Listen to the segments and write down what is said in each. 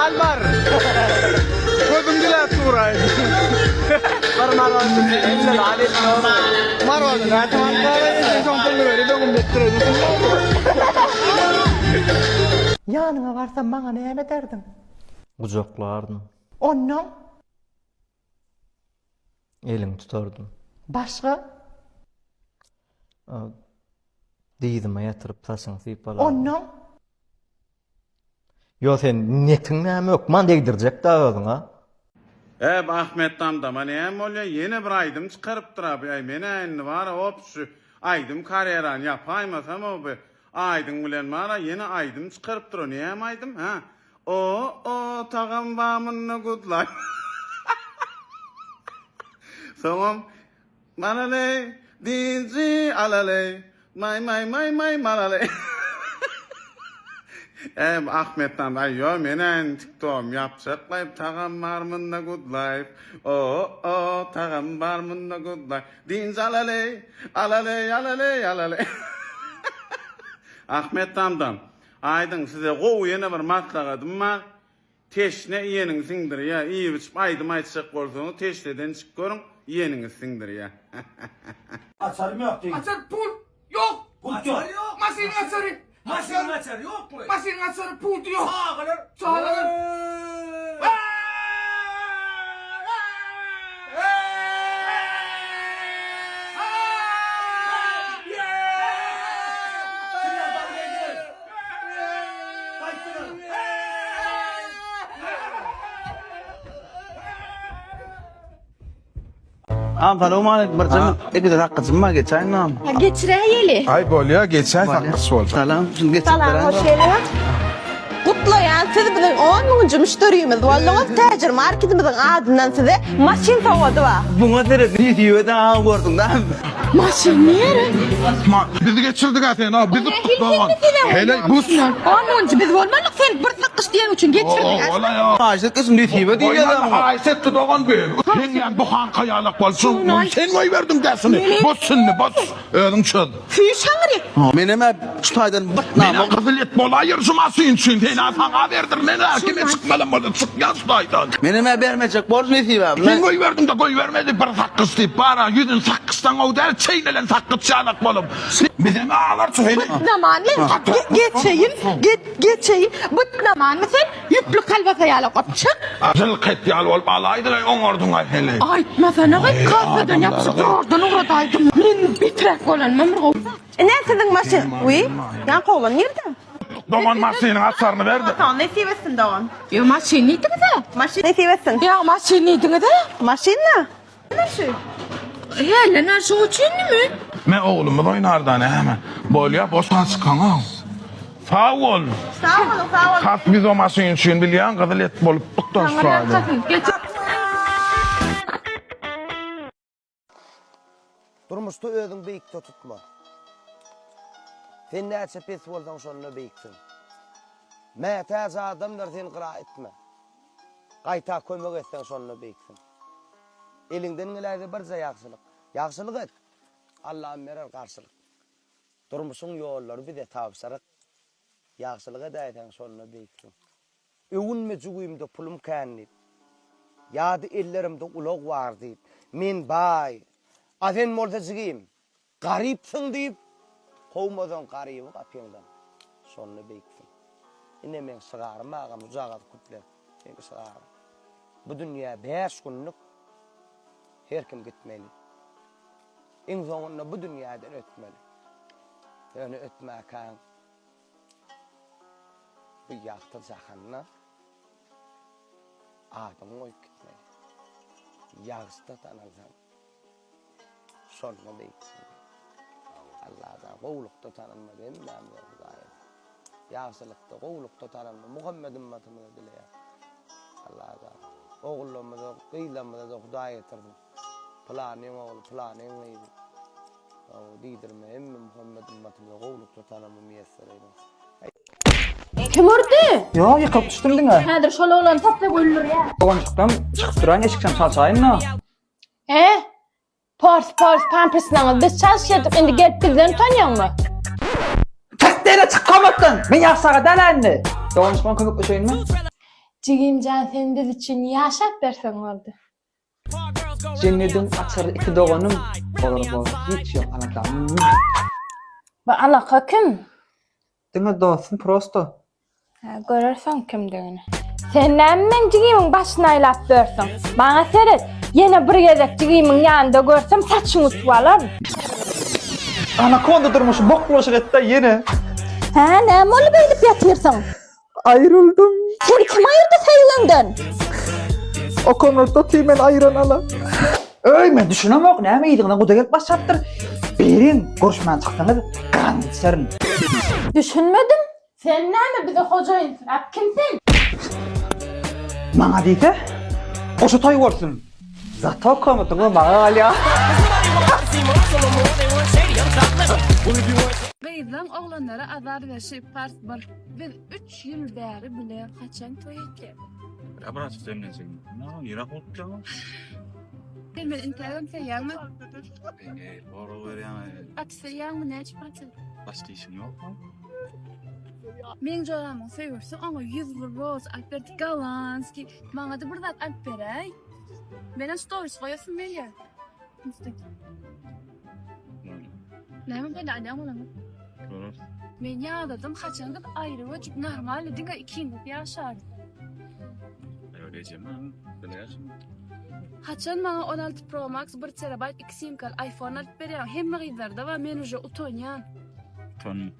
Albar. Gözüň diläp duraý. Bir marwazda Marwazda näçe wagt galay sen soň puluny berip öňümde etdireýin. Ýanyňa barsam maňa näme ederdiň? Gujaklardym. Onnoň? Eliňi tutardym. Başga? Dyzyma ýatyryp saçyňy sypalardym. Onnoň? Ýo sen netiň näme hökman degdirjek da özüň a. Eb Ahmet Damdama näme bolýa ýene bir aýdym çykarypdyra bu äý menä indi bara op şu aýdym karýerany ýapaýmasam-ow bu aýdyň bilen bara ýene aýdym çykarypdyr o näme aýdym hä o o tagam ba munda good life soňam Malaleý, dinji alaleý, maý maý maý maý malaleý. Eý bu Ahmetdan aý ýo menä indi tiktogym ýapjaklaý tagam bar munda good life o o tagam bar munda good life dinji alaleý alaleý alaleý alaleý Ahmet damdam aýdyň size gowy ýene bir maslahatym bar Teşne iýeniňi siňdirýä, iýip-içip aýdym aýtjak bolsaňyz teşneden içip görüň, iýeniňizi siňdirýä. Açarym ýok diýiň. Açar pul ýok. Pult ýok. Maşynyň açary. Maşynyň açary ýokmy? Maşynyň açary pulty ýok. Çagalar. Çagalar. Am salowmaleýkim bir jyň ikide sakgyjym bar geçäýin am. Ha geçiräýeli. Aý bolýa geçäý sakgyç bolsa. Salam şuny geçirip Salam beräýiň. hoş geldiňiz. Gutlaýan siz biziň 10 müňünji müşderimiz bolduňyz. Täjir marketimiziň adyndan size maşyn sowgady bar. Buňa seret nesibe dagy gördüň dämi? Maşyn nere? Bizi geçirdik-ä sen, a bizi tutduk dogan. Heleý bus. On müňünji biz bolmalyk sen bir sakgyç diýen üçin geçirdik. Ola ýa. Haýyş etsin nesibe diýýär muňa. Haýyş etdi dogan bu. Sen ýa buhanka ýalak bolsun. Sen goýberdiň dä şuny. Bos şuny bos. Özüň çöz. Süýş aňry. Menem-ä şu taýdan bir Menä nama. gyzyl et bolaýyr şu maşyn üçin. Sen-ä saňa berdir men-ä kime çykmalam bolsa çykýan şu taýdan. Menem-ä bermejek bor nesibäm. Sen goýberdiň-de goýbermedi bir sakgyç diýip. Bar-a ýüzüni sakgyçdan gowy däl çeýnelen sakgyç ýalak bolup. Bizem alarçy heleý. Bytnamanmy? Geçeýin, geçeýin. Bytnamanmy sen? Ýüpli kolbasa ýalak bolup çyk. Jylk et ýaly bolup alaýdyň-aý oňardyň-aý heleý. Aýtmasana gyz, kassadan ýapyşyp zordan ugradaýdym. Men beträk bolanymam bir gowy zat. Ine siziň maşyn. Wiý, ýaňky oglan nirde? Dogan maşynyň açaryny berdi. Saňa nesip etsin dogan. Ýa maşyn diýdiňiz-ä? Maşyn nesip etsin. Ýa maşyn diýdiňiz-ä? Maşyn-da. Ine şu. Hälden bäri şoň üçinmi? Me oglumyz oýnarda näme. Bolýa boşa çykaňok. Sag bol. Sag boluň, sag boluň. Has biz o maşyn üçin bilýäň gyzyl et bolupdyk da şu taýda. Durmuşda özüň beýikde tutma. Sen näçe pes bolsaň şonda beýiksiň. Mätäç adamlar seni gyra itme. Gaýta kömek etseň şonda beýiksiň. Eliňden geläýse birje ýagşylyk. Ýagşylyk et! Allam berer garşylyk. Durmuşyň ýollary bize tabşyryk. Ýagşylyk edäýseň şonda beýiksiň. Öwünme jübimde pulum kän diýip. Ýa-da ellerimde ulag bar diýip. Men baý. A sen bolsa jigim, garypsyň diýip, kowmasaň garyby gapyňdan, şonda beýiksiň. Ine meň şygarym agam, bujagaz küpler, meň şygarym. Bu dünýä bäş günlük, her kim gitmeli. Iň soňunda bu dünýäden ötmeli. Ýöne ötmäkäň Bu ýagty jahanda adyňy goýup gitmeli. Ýagşyda tanalsaň, şonda beýiksiň. Allajan gowulykda tanalmaly hemmämize Hudaýym. Ýagşylykda, gowulykda tanalma Muhammet ymmatymyza dileýär. Allajan ogullarymyza, gyzlarymyza-da Hudaý getirsin. Pylanyň ogly, pylanyň gyzy. Diýdirme hemme Muhammet ymmatymyza gowulykda tanalma miýesser eýle. Kim urdy? Ýok, ýykylyp düşdüm diňe. Häzir şol oglany tapsak öldürýär. Doganjykdan çykyp duran eşikçäm çalşaýyn-da. He? Pors, pors, pamperslaňyzy biz çalyşýardyk, indi gelip bizden utanýaňmy? Çyk dene, çyk komatdan! Men ýagşy çaga däl-ä indi. Doganjykdan kömekleşeýinmi? Jigimjan sen biz üçin ýaşap berseň boldy. Jennediň açary iki doganym, olar bolsa hiç ýok alada. Bu alaka kim? Diňe dostum prosto. Hä, görersiň kimdigini. Sen näme meň jigimiň başyny aýlap ýörsüň? Maňa seret, ýene bir gezek jigimiň ýanynda görsem saçyňy utup alaryn. Anakonda durmuşy bok bulaşyk etdä ýene. Hä, näme boldy beýdip ýatyrsyň? Aýryldym. Seni kim aýyrdy söýgiňden? O komnatda otyr men aýyran ala. Öý men düşünemok näme yzyňdan guda gelip başlapdyr. Beriň görüşmän çyksaňyz ganyny içerin. Düşünmedim. Sen näme bize hojaýynsyrap kim sen? Maňa diýse goşa toý bolsun. Zato komnatyňyz maňa galýar. Gyzlaň oglanlara azar berşi part bir. Biz üç ýyl bäri bile haçan toý etýäs? Birazjyk demlenseň. Ýyrak bolup gitýäň. Sen meni intägem söýýäňmi? Eý, sorag berýäň. Gaty söýýäňmi näçe prosent? Başga işiň ýokmy? Meň joramyň söýgüsi oňa 101 roz alyp berdi gollandskiý. Maňada bir zat alyp beräý. Menem stories goýasym gelýär. Näme boldy alýaň bolany? Göreris. Men ýadadym haçan biz aýry göçüp normalny diňe ikimiz ýaşardyk. Ýok ejem bilýärsiň. Haçan maňa 16 Pro Max 1 terabayt 2 simkaly iPhone alyp berýäň hemme gyzlarda bar men uje utanýan. Utanma.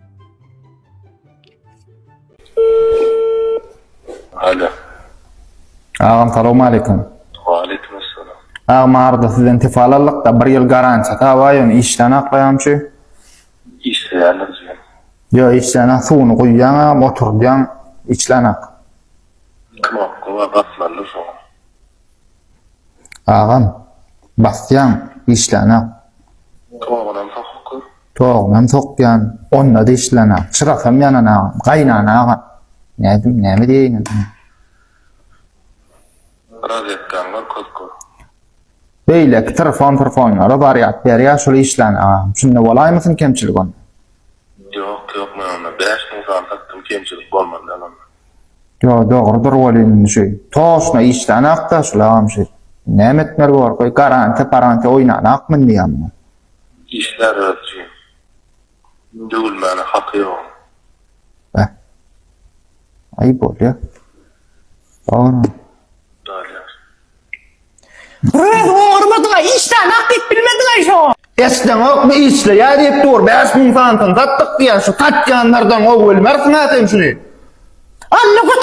Alo. Agam salowmaleýkim. Waleýkim essalam. Agam arada sizden tefal aldykda bir ýyl garantiýa tabaý ony işden aklaýam şu. Işleýändir jigim. Ýo işlänok suwuny guýýaň agam oturdýaň işlänok. Knopka bar basmalydyr şoňa. Agam basýaň işlänok. Togunam sokup gör. Togunam sokýan onda-da işlänok çyrasam ýanan agam gaýnan agam nädim näme diýeýin indi. Rozetkaň görkezip gör. Beýleki trfon trfonlara zarýad berýär şul işlän agam şunda bolaýmasyn kemçilik onda. Ýok ýok men onda 5000 sany satdym kemçilik bolmaly däl onda. Ýo dogrudyr welin indi şu toşna işlänakda şul agam şu näme etmeli bor goý garantiýa parantiýa oýnanakmy indi ýa muňa. Işlär öz üçin. Döwülmäne haky ýok. Beh. Aý bolýa. Dogry. Galýar. Öz ogurmadyňa işdänak diýip bilmediňaý şoňa. Eşdeňokmy işleýär diýip dur 5000 sanysyny satdyk diýýär şu satýanlardan gowy bilmersiň-ä sen şuny. Alla götür.